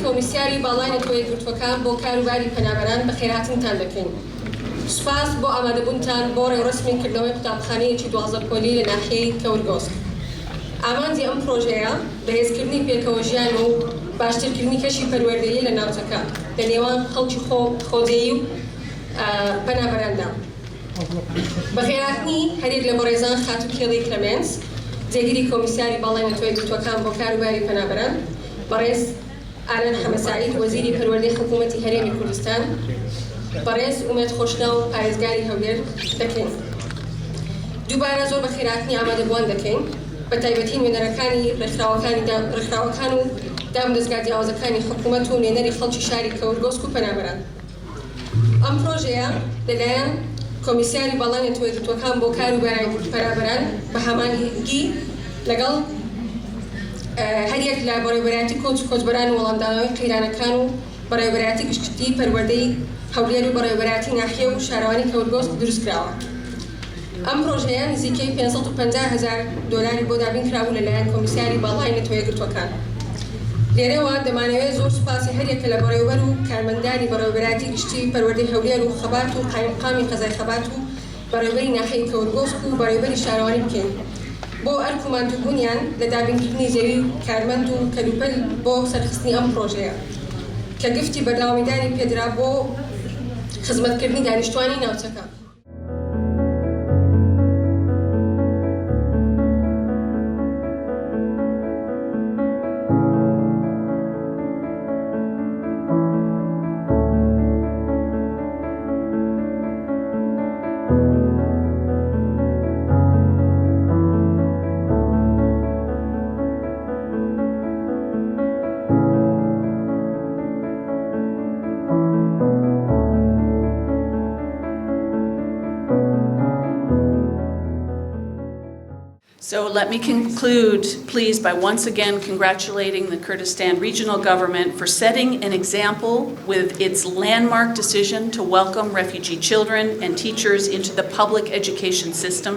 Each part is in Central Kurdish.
کۆمیسیاری باڵای نەتەوە یەکگرتووەکان بۆ کاروباری پەنابەران بەخێرهاتنتان دەکەین. سوپاس بۆ ئامادەبوونتان بۆ ڕێوڕەسمی کردنەوەی قوتابخانەیەکی 12 پۆلی لە ناحیەی کەورگۆسک. ئامانجی ئەم پڕۆژەیە بەهێزکردنی پێکەوەژیان و باشترکردنی کەشی پەروەردەیی لە ناوچەکە لە نێوان خەڵکی خۆجێیی و پەنابەراندا. بەخێرهاتنی هەریەک لە بەڕێزان خاتوو کێڵی کلەمێنس، جێگری کۆمیسیاری باڵای نەتەوە یەکگرتووەکان بۆ کاروباری پەنابەران، بەڕێز ئالان حەمەسەعید وەزیری پەروەردەی حکوومەتی هەرێمی کوردستان، بەڕێز ئومێد خۆشناو پارێزگاری هەولێر دەکەین. دووبارە زۆر بەخێرهاتنی ئامادەبووان دەکەین، بەتایبەتی نوێنەرەکانی ڕێکخراوەکان و دامودەزگا جیاوازەکانی حکوومەت و نوێنەری خەڵکی شاری کەورگۆسک و پەنابەران. ئەم پرۆژەیە لەلایەن کۆمیسیاری باڵای نەتەوە یەکگرتووەکان بۆ کاروباری پەنابەران بە هەماهەنگی لەگەڵ هەریەک لە بەڕێوەبەرایەتی کۆچ و کۆچبەران و وەڵامدانەوەی قەیرانەکان و بەڕێوەبەرایەتی گشتیی پەروەردەی هەولێر و بەڕێوەبەرایەتی ناحیە و شارەوانی کەورگۆسک دروستکراوە. ئەم پرۆژەیە نزیکەی 550 هەزار دۆلاری بۆ دابین کرابوو لەلایەن کۆمیسیاری باڵای نەتەوە یەکگرتووەکان. لێرەوە دەمانەوێت زۆر سوپاسی هەریەکە لە بەڕێوەبەر و کارمەندانی بەڕێوەبەرایەتی گشتیی پەروەردەی هەولێر و خەبات و قایمقامی قەزای خەبات و بەڕێوەبەری ناحیەی کەورگۆسک و بەڕێوەبەری شارەوانی بکەین بۆ ئەرک و ماندووبوونیان لە دابینکردنی زەوی و کارمەند و کەلوپەل بۆ سەرخستنی ئەم پرۆژەیە کە گفتی بەردەوامیدانی پێدرا بۆ خزمەتکردنی دانیشتوانی ناوچەکە. So let me conclude, please, by once again congratulating the Kurdistan Regional Government for setting an example with its landmark decision to welcome refugee children and teachers into the public education system.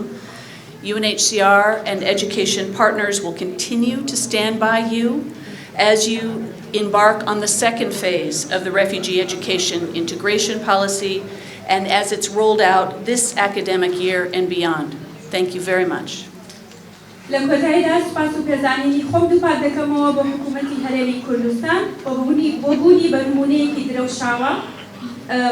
UNHCR and education partners will continue to stand by you as you embark on the second phase of the refugee education integration policy and as it's rolled out this academic year and beyond. Thank you very much. لە کۆتاییدا سوپاس و پێزانینی خۆم دووپات دەکەمەوە بۆ حکوومەتی هەرێمی کوردستان بۆ بوونی بە نموونەیەکی درەوشاوە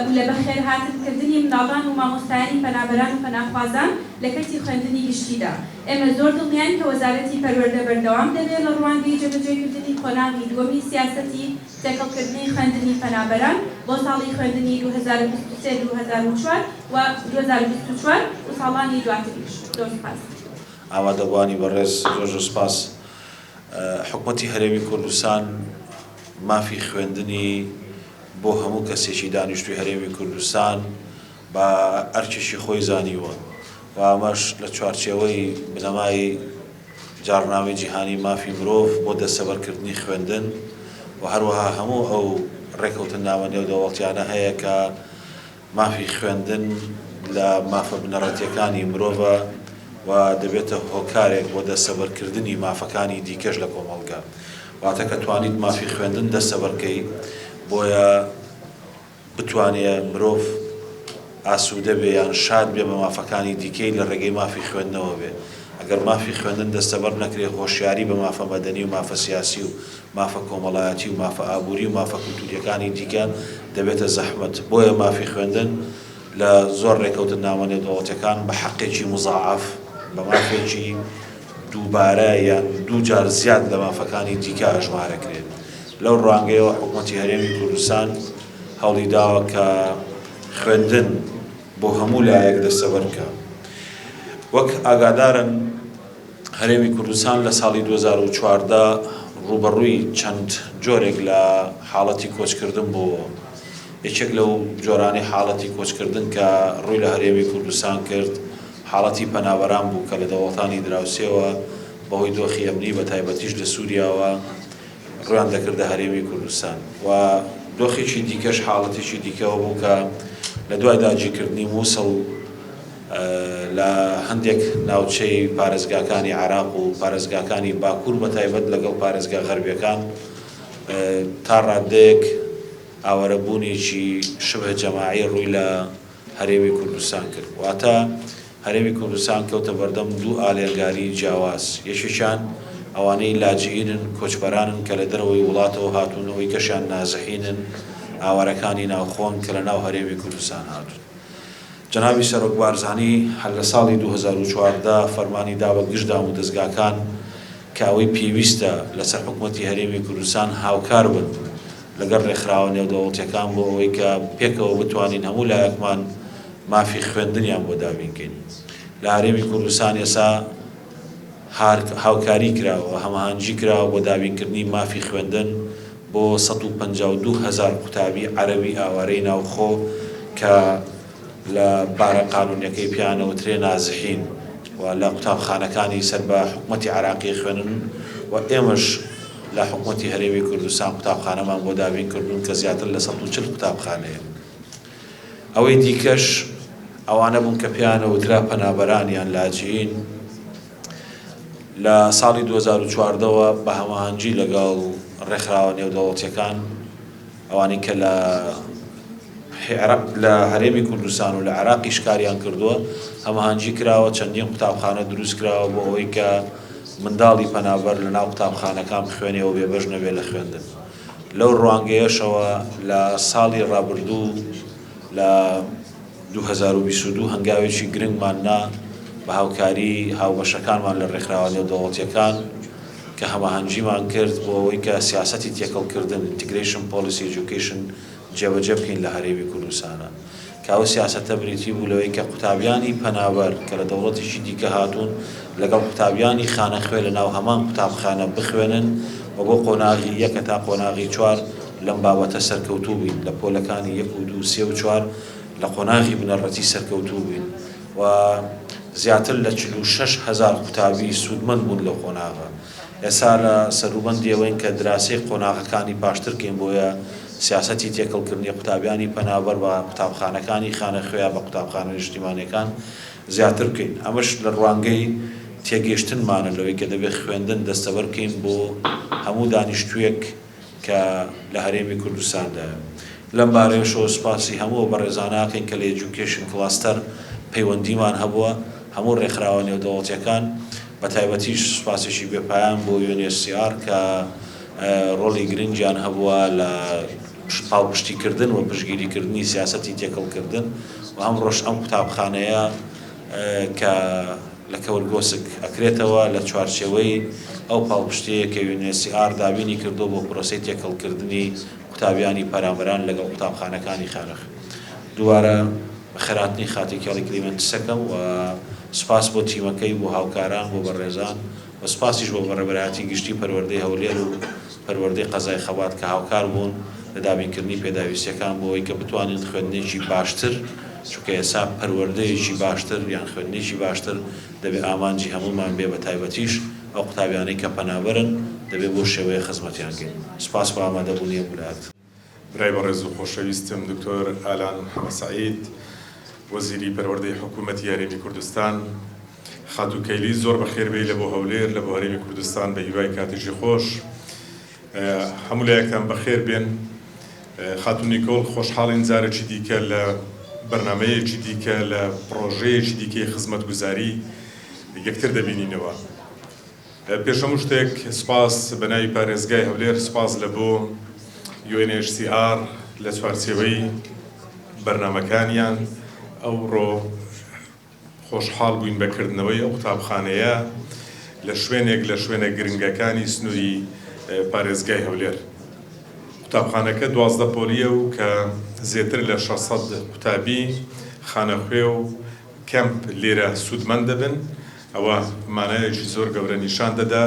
و لە بەخێرهاتنکردنی منداڵان و مامۆستایانی پەنابەران و پەناخوازان لە کەرتی خوێندنی گشتیدا. ئێمە زۆر دڵنیاین کە وەزارەتی پەروەردە بەردەوام دەبێت لە ڕوانگەی جێبەجێکردنی قۆناغی دووەمی سیاسەتی تێکەڵکردنی خوێندنی پەنابەران بۆ ساڵی خوێندنی 2023 2004 و 2024 و ساڵانی دواتریش. زۆر سوپاس. ئامادەبووانی بەڕێز زۆر زۆر سپاس. حکومەتی هەرێمی کوردستان مافی خوێندنی بۆ هەموو کەسێکی دانیشتووی هەرێمی کوردستان بە ئەرکێکی خۆی زانیوە و ئەمەش لە چوارچێوەی بنەمای جاڕنامەی جیهانی مافی مرۆڤ بۆ دەستەبەرکردنی خوێندن و هەروەها هەموو ئەو ڕێکەوتننامە نێودەوڵەتیانە هەیە کە مافی خوێندن لە مافە بنەڕەتییەکانی مرۆڤە و دەبێتە هۆکارێک بۆ دەستەبەرکردنی مافەکانی دیکەش لە کۆمەڵگە. واتە کە توانیت مافی خوێندن دەستەبەرکەی بۆیە بتوانێ مرۆڤ ئاسوودە بێ یان شاد بێ بە مافەکانی دیکەی لە ڕێگەی مافی خوێندنەوە بێ. ئەگەر مافی خوێندن دەستەبەر نەکرێ هۆشیاری بە مافە مەدەنی و مافە سیاسی و مافە کۆمەڵایەتی و مافە ئابووری و مافە کولتوورییەکانی دیکە دەبێتە زەحمەت. بۆیە مافی خوێندن لە زۆر ڕێکەوتننامە نێودەوڵەتیەکان بە حەقێکی موزاعەف، بە مافێکی دووبارە یان دووجار زیاد لە مافەکانی دیکە ئەژمارەکرێت. لەو ڕوانگەیەوە حکومەتی هەرێمی کوردستان هەوڵی داوە کە خوێندن بۆ هەموو لایەک دەستەبەر بکا. وەک ئاگادارن هەرێمی کوردستان لە ساڵی 2014 ڕووبەڕووی چەند جۆرێک لە حاڵەتی کۆچکردن بووەوە. یەکێک لەو جۆرانەی حاڵەتی کۆچکردن کە ڕووی لە هەرێمی کوردستان کرد، حاڵەتی پەنابەران بوو کە لە دەوڵەتانی دراوسێوە بەهۆی دۆخی ئەمنی بە تایبەتیش لە سووریاوە ڕوویان دەکردە هەرێمی کوردستان و دۆخێکی دیکەش حاڵەتێکی دیکەوە بوو کە لە دوای داگیرکردنی مووسڵ لە هەندێک ناوچەی پارێزگاکانی عێراق و پارێزگاکانی باکوور بە تایبەت لەگەڵ پارێزگا غەربیەکان. تا ڕاددەیەک ئاوارەبوونێکی شبه جەماعی ڕووی لە هەرێمی کوردستان کرد. واتە هەرێمی کوردستان کەوتە بەردەم دوو ئالێنگاری جیاواز، یەکێکیان ئەوانەی لاجئینن، کۆچبەرانن کە لە دەرەوەی وڵاتەوە هاتوون، ئەوەی کەشیان نازحینن، ئاوارەکانی ناوخۆن کە لە ناو هەرێمی کوردستان هاتوون. جەنابی سەرۆک بارزانی هەر لە ساڵی 2014 فەرمانی دا بە گشت دامودەزگاکان کە ئەوەی پێویستە لەسەر حکومەتی هەرێمی کوردستان هاوکار بن لەگەڵ رێکخراوە نێودەوڵەتیەکان بۆ ئەوەی کە پێکەوە بتوانین هەموو لایەکمان مافی خوێندنیان بۆ دابین کەین. لە هەرێمی کوردستان ئێسا هاوکاری کراوە، هەماهەنگی کراوە بۆ دابینکردنی مافی خوێندن بۆ 152 هەزار قوتابی عەرەبی ئاوارەی ناوخۆ کە لە بارە قانونیەکەی پێیان ئەوترێ نازحین و لە قوتابخانەکانی سەر بە حکومەتی عێراقی خوێنن و ئێمەش لە حکومەتی هەرێمی کوردستان قوتابخانەمان بۆ دابین کردوون کە زیاتر لە 140 قوتابخانەیە. ئەوەی دیکەش ئەوانە بوون کە پێیان ئەوترا پەنابەران یان لاجئین. لە ساڵی 2014 وە بە هەماهەنگی لەگەڵ ڕێکخراوە نێودەوڵەتیەکان ئەوانەی کە لە لە هەرێمی کوردستان و لە عێراقیش کاریان کردووە هەماهەنگی کراوە، چەندین قوتابخانە دروست کراوە بۆ ئەوەی کە منداڵی پەنابەر لە ناو قوتابخانەکان بخوێنێ و بێبەش نەبێ لە خوێندن. لەو ڕوانگەیەشەوە لە ساڵی ڕابردوو لە 2022 هەنگاوێکی گرنگمان نا بە هاوکاری هاوبەشەکانمان لە ڕێکخراوە نێودەوڵەتیەکان کە هەماهەنگیمان کرد بۆ ئەوەی کە سیاسەتی تێکەڵکردن، Integration Policy Education، جێبەجێ بکەین لە هەرێمی کوردستانا. کە ئەو سیاسەتە بریتی بوو لەوەی کە قوتابیانی پەنابەر کە لە دەوڵەتێکی دیکە هاتوون لەگەڵ قوتابیانی خانەخوێ لە ناو هەمان قوتابخانە بخوێنن و بۆ قۆناغی یەک هەتا قۆناغی چوار لەم بابەتە سەرکەوتوو بووین لە پۆلەکانی یەک و دوو سێ و چوار لە قۆناغی بنەڕەتی سەرکەوتوو بووین و زیاتر لە 46 هەزار قوتابی سوودمەند بوون لەو قۆناغە. ئێستا لە سەروبەندی ئەوەین کە دراسەی قۆناغەکانی پاشتر کەین بۆیە سیاسەتی تێکەڵکردنی قوتابیانی پەنابەر بە قوتابخانەکانی خانەخوێ یا بە قوتابخانە نیشتیمانیەکان زیاتر بکەین. ئەمەش لە ڕوانگەی تێگەیشتنمانە لەوەی کە دەبێت خوێندن دەستەبەر بکەین بۆ هەموو دانیشتوویەک کە لە هەرێمی کوردستاندایە. لەم بارەیەشەوە سوپاسی هەموو ئەو بەڕێزانە ئەکەین کە لە Education Cluster پەیوەندیمان هەبووە، هەموو ڕێکخراوە نێودەوڵەتیەکان، بە تایبەتیش سوپاسێکی بێ پایان بۆ UNHCR کە ڕۆڵی گرنگیان هەبووە لە پاڵپشتیکردن و پشتگیریکردنی سیاسەتی تێکەڵکردن و ئەمڕۆش ئەم قوتابخانەیە کە لە کەورگۆسک ئەکرێتەوە لە چوارچێوەی ئەو پاڵپشتیەیە کە UNHCR دابینی کردووە بۆ پرۆسەی تێکەڵکردنی قوتابیانی پەرامبەران لەگەڵ قوتابخانەکانی خانەخوێ. دووبارە بەخێرهاتنی خاتوو کێڵی کلیمنتسەکەم و سوپاس بۆ تیمەکەی، بۆ هاوکاران، بۆ بەڕێزان و سوپاسیش بۆ بەڕێوەبەرایەتی گشتی پەروەردەی هەولێر و پەروەردەی قەزای خەبات کە هاوکار بوون لە دابینکردنی پێداویستیەکان بۆ ئەوەی کە بتوانین خوێندنێکی باشتر چونکە ئێستا پەروەردەیەکی باشتر یان خوێندنێکی باشتر دەبێ ئامانجی هەموومان بێ بە تایبەتیش ئەو قوتابیانەی کە پەنابەرن دەبێ بەو شێوەیە خزمەتیان کەین. سوپاس بۆ ئامادەبوونی هەموو لایەک. برای بەڕێز و خۆشەویستم دکتۆر ئالان حەمە سەعید وەزیری پەروەردەی حکوومەتی هەرێمی کوردستان، خاتوو کەیلی زۆر بەخێر بێی لە بۆ هەولێر لە بۆ هەرێمی کوردستان بە هیوای کاتێکی خۆش هەموو لایەکتان بەخێر بێن. خاتوو نیکۆل خۆشحاڵین جارێکی دیکە لە بەرنامەیەکی دیکە لە پڕۆژەیەکی دیکەی خزمەتگوزاری یەکتر دەبینینەوە. پێش هەموو شتێک سوپاس بە ناوی پارێزگای هەولێر سوپاس لە بۆ UNHCR لە چوارچێوەی بەرنامەکانیان ئەوڕۆ خۆشحاڵ بووین بە کردنەوەی ئەو قوتابخانەیە لە شوێنێک لە شوێنە گرنگەکانی سنووری پارێزگای هەولێر. قوتابخانەکە 12 پۆلیە و کە زێتر لە 600 قوتابی خانەخوێ و کەمپ لێرە سوودمەند دەبن، ئەوە مانایەکی زۆر گەورە نیشان دەدا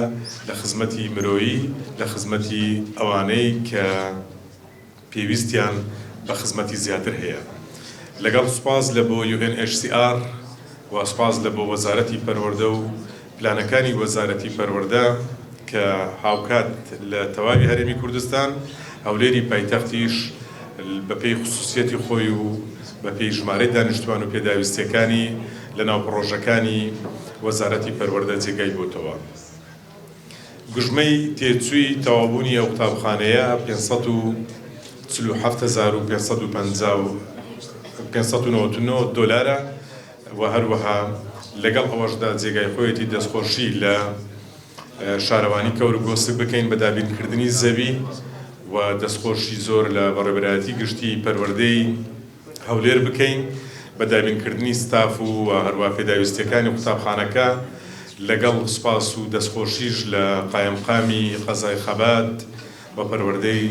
لە خزمەتی مرۆیی، لە خزمەتی ئەوانەی کە پێویستیان بە خزمەتی زیاتر هەیە. لەگەڵ سوپاس لە بۆ UNHCR و سوپاس لە بۆ وەزارەتی پەروەردە و پلانەکانی وەزارەتی پەروەردە کە هاوکات لە تەواوی هەرێمی کوردستان، هەولێری پایتەختیش بەپێی خسوسیەتی خۆی و بەپێی ژمارەی دانیشتوان و پێداویستیەکانی لەناو پڕۆژەکانی وەزارەتی پەروەردە جێگای بۆتەوە. گوژمەی تێچووی تەواوبوونی ئەو قوتابخانەیە 547 599 دۆلارە و هەروەها لەگەڵ ئەوەشدا جێگای خۆیەتی دەستخۆشی لە شارەوانی کەورگۆسک بکەین بە دابینکردنی زەوی و دەستخۆشی زۆر لە بەڕێوەبەرایەتی گشتی پەروەردەی هەولێر بکەین بە دابینکردنی ستاف و هەروەها پێداویستیەکانی قوتابخانەکە، لەگەڵ سوپاس و دەستخۆشیش لە قایمقامی قەزای خەبات و پەروەردەی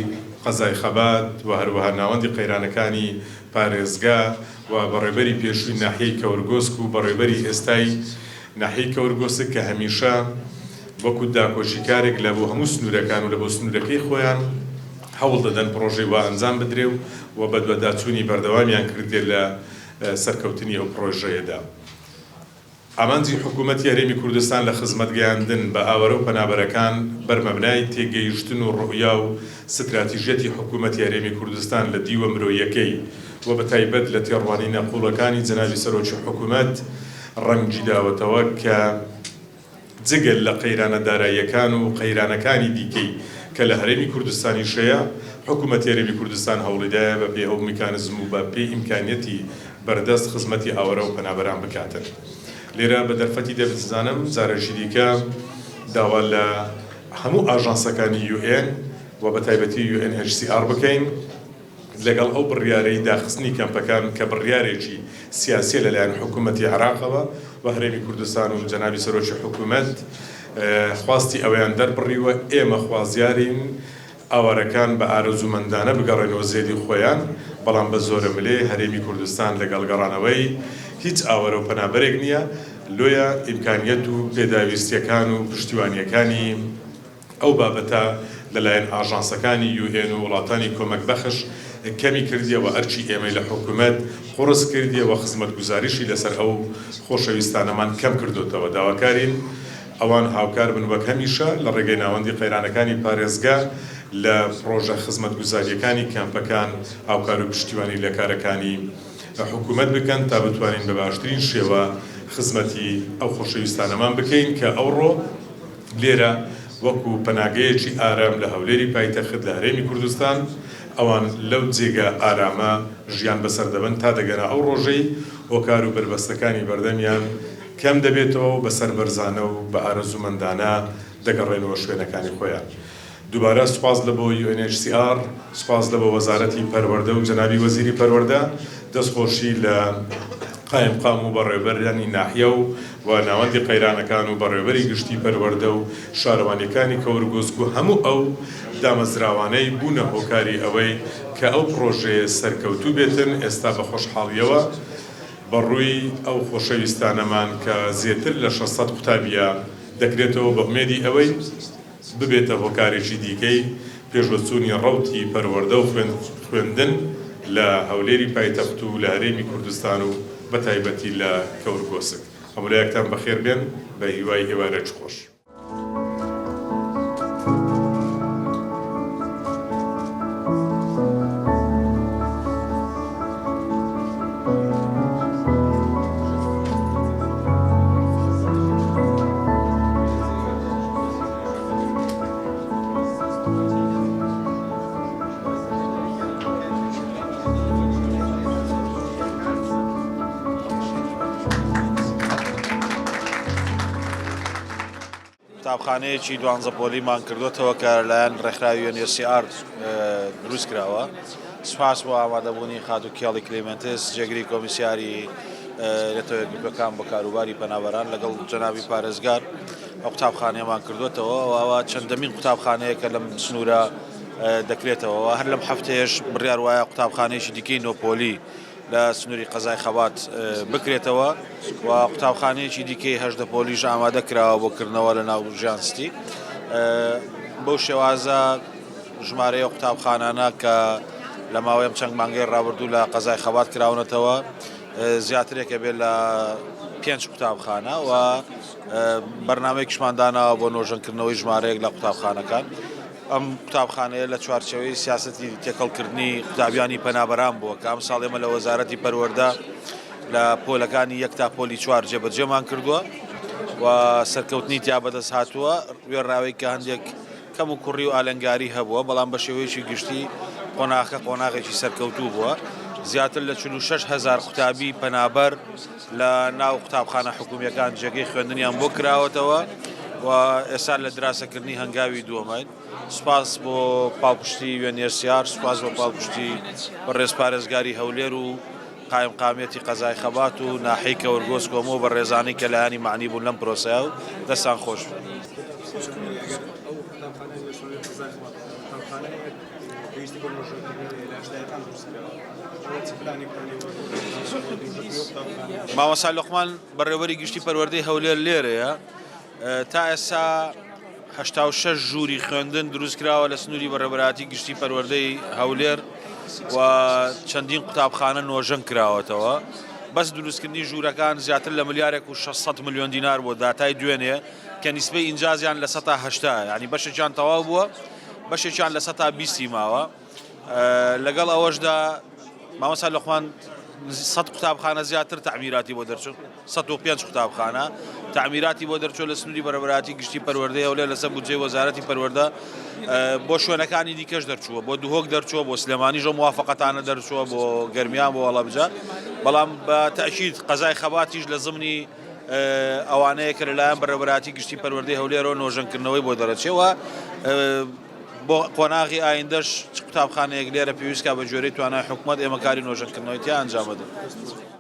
قەزای خەبات و هەروەها ناوەندی قەیرانەکانی پارێزگا و بەڕێوبەری پێشووی ناحیەی کەورگۆسک و بەڕێوبەری ئێستای ناحیەی کەورگۆسک کە هەمیشە وەکو داکۆکیکارێک لە بۆ هەموو سنوورەکان و لە بۆ سنوورەکەی خۆیان هەوڵ دەدەن پڕۆژەی وا ئەنجام بدرێ و بەدواداچوونی بەردەوامیان کردیە لە سەرکەوتنی ئەو پڕۆژەیەدا. ئامانجی حکوومەتی هەرێمی کوردستان لە خزمەت گەیاندن بە ئاوارە و پەنابەرەکان بەرمەبنای تێگەیشتن و ڕوئیا و ستراتیژیەتی حکوومەتی هەرێمی کوردستان لە دیوە مرۆییەکەی و بە تایبەت لە تێڕوانینە قووڵەکانی جەنابی سەرۆکی حکوومەت ڕەنگی داوەتەوە کە جگە لە قەیرانە داراییەکان و قەیرانەکانی دیکەی کە لە هەرێمی کوردستانیش هەیە، حکوومەتی هەرێمی کوردستان هەوڵیدایە بە پێی ئەو میکانزم و بە پێی ئیمکانیەتی بەردەست خزمەتی ئاوارە و پەنابەران بکاتن. لێرە بە دەرفەتی دەزانم جارێکی دیکە داوا لە هەموو ئاژانسەکانی یوئێن و بە تایبەتی یو ئێن ئێچ سی ئاڕ بکەین، لەگەڵ ئەو بڕیارەی داخستنی کەمپەکان کە بڕیارێکی سیاسیە لەلایەن حکومەتی عێراقەوە و هەرێمی کوردستان و جەنابی سەرۆکی حکومەت خواستی ئەوەیان دەربڕیوە ئێمە خوازیارین ئاوارەکان بە ئارەزوومەندانە بگەڕێنەوە زێدی خۆیان بەڵام بە زۆرەملێ هەرێمی کوردستان لەگەڵ گەڕانەوەی هیچ ئاوارە و پەنابەرێک نییە لۆیە ئیمکانیەت و پێداویستیەکان و پشتیوانیەکانی ئەو بابەتە لەلایەن ئاژانسەکانی یو ئێن و وڵاتانی کۆمەک بەخش کەمی کردیە و ئەرکی ئێمەی لە حکومەت قوڕس کردیە و خزمەتگوزاریشی لەسەر ئەو خۆشەویستانەمان کەم کردۆتەوە. داواکارین ئەوان هاوکار بن وەک هەمیشە لە ڕێگەی ناوەندی قەیرانەکانی پارێزگا لە پڕۆژە خزمەتگوزارییەکانی کەمپەکان هاوکار و پشتیوانی لە کارەکانی حکومەت بکەن تا بتوانین بە باشترین شێوە خزمەتی ئەو خۆشەویستانەمان بکەین کە ئەوڕۆ لێرە وەکو پەناگەیەکی ئارام لە هەولێری پایتەخت لە هەرێمی کوردستان، ئەوان لەو جێگا ئارامە ژیان بەسەر دەبەن تا دەگەنە ئەو ڕۆژەی هۆکار و بەربەستەکانی بەردەمیان کەم دەبێتەوە و بە سەربەرزانە و بە ئارەزوومەندانە دەگەڕێنەوە شوێنەکانی خۆیان. دووبارە سوپاس لە بۆ UNHCR، سوپاس لە بۆ وەزارەتی پەروەردە و جەنابی وەزیری پەروەردە، دەستخۆشی لە قایمقام و بەڕێوەبەرانی ناحیە و و ناوەندی قەیرانەکان و بەڕێوەبەری گشتی پەروەردە و شارەوانیەکانی کەورگۆسک و هەموو ئەو دامەزراوانەی بوونە هۆکاری ئەوەی کە ئەو پڕۆژەیە سەرکەوتوو بێتن، ئێستا بە خۆشحاڵیەوە بە ڕووی ئەو خۆشەویستانەمان کە زێتر لە 600 قوتابیە دەکرێتەوە بە ئومێدی ئەوەی. ببێتە هۆکارێکی دیکەی پێشوەچوونی ڕەوتی پەروەردە و خوێندن لە هەولێری پایتەخت و لە هەرێمی کوردستان و بەتایبەتی لە کەورگۆسک. هەموولایەکتان بەخێربێن، بە هیوای ئێوارێکی خۆش. قوتابخانەیەکی دوانزە پۆلیمان کردوتەوە کە لەلایەن ڕێکخراوی UNHCR دروست کراوە سوپاس بۆ ئامادەبوونی خاتوو کێڵی کلیمنتس جێگری کۆمیسیاری نەتەوە یەکگرتووەکان بۆ کاروباری پەنابەران لەگەڵ جەنابی پارێزگار ئەو قوتابخانەیەمان کردوێتەوە ئەوە چەندەمین قوتابخانەیە کە لەم سنوورە دەکرێتەوە هەر لەم هەفتەیەش بڕیار وایە قوتابخانەیەکی دیکەی نۆپۆلی لە سنووری قەزای خەبات بکرێتەوە و قوتابخانەیەکی دیکەی هەژدە پۆلیش ئامادە کراوە بۆ کردنەوە لە ناو ژیانستی بەو شێوازە ژمارەی ئەو قوتابخانانە کە لە ماوەی ئەم چەند مانگەی ڕابردوو لە قەزای خەبات کراونەتەوە زیاترێکە بێت لە پێنج قوتابخانە و بەرنمەیەکیشمان داناوە بۆ نۆژەنکردنەوەی ژمارەیەک لە قوتابخانەکان. ئەم قوتابخانەیە لە چوارچێوەی سیاسەتی تێکەڵکردنی قوتابیانی پەنابەران بووە کە ئەمساڵ ئێمە لە وەزارەتی پەروەردە لە پۆلەکانی یەک تا پۆلی چوار جێبەجێمان کردووە. و سەرکەوتنی تیا بەدەست هاتووە، وێڕاوەی کە هەندێک کەم و کوڕی و ئالنگاری هەبووە، بەڵام بە شێوەیەکی گشتی قۆناغەکە قۆناغێکی سەرکەوتوو بووە. زیاتر لە 46 هەزار قوتابی پەنابەر لە ناو قوتابخانە حکومییەکان جێگەی خوێندنیان بۆ کراوەتەوە و ئێستا لە دراسەکردنی هەنگاوی دووەمین. سوپاس بۆ پاڵپشتی UNHCR، سوپاس بۆ پاڵپشتی بەڕێز پارێزگاری هەولێر و قایمقامیەتی قەزای خەبات و ناحیەی کەورگۆز کۆمە و بەڕێزانەی کە لایەنی مەعنی بوون لەم پرۆسەیە و دەستان خۆش بێت. مامۆستا لوقمان بەڕێوەبەری گشتی پەروەردەی هەولێر لێرەیە. تا ئێستا 86 ژووری خوێندن دروستکراوە لە سنووری بەڕێوەبەرایەتی گشتی پەروەردەی هەولێر و چەندین قوتابخانە نۆژەن کراوەتەوە. بەس دروستکردنی ژوورەکان زیاتر لە ملیارێک و 600 ملیۆن دینار بووە داتای دوێنێ کە نیسبەی ئینجازیان لە سەتا هەشتا یانی بەشێکیان تەواو بووە بەشێکیان لە سەتا بیستی ماوە لەگەڵ ئەوەشدا مامۆستا لوقمان سەد قوتابخانە زیاتر تەعمیراتی بۆ دەرچوو 105 قوتابخانە تەعمیراتی بۆ دەرچوو لە سنووری بەڕێوەبەرایەتی گشتی پەروەردەی هەولێر لەسەر بودجەی وەزارەتی پەروەردە بۆ شوێنەکانی دیکەش دەرچووە بۆ دهۆک دەرچووە بۆ سلێمانیش ئەو موافقەتانە دەرچووە بۆ گەرمیان بۆ هەڵەبجە بەڵام بە تەئکید قەزای خەباتیش لە زمنی ئەوانەیە کە لەلایەن بەڕێوەبەرایەتی گشتی پەروەردەی هەولێرەوە نۆژەنکردنەوەی بۆ دەرەچێ و بۆ قۆناغی ئایندەش چ قوتابخانەیەک لێرە پێویست کا بە گوێرەی توانای حکومەت ئێمە کاری نۆژەنکردنەوەی تیا ئەنجام ئەدەین.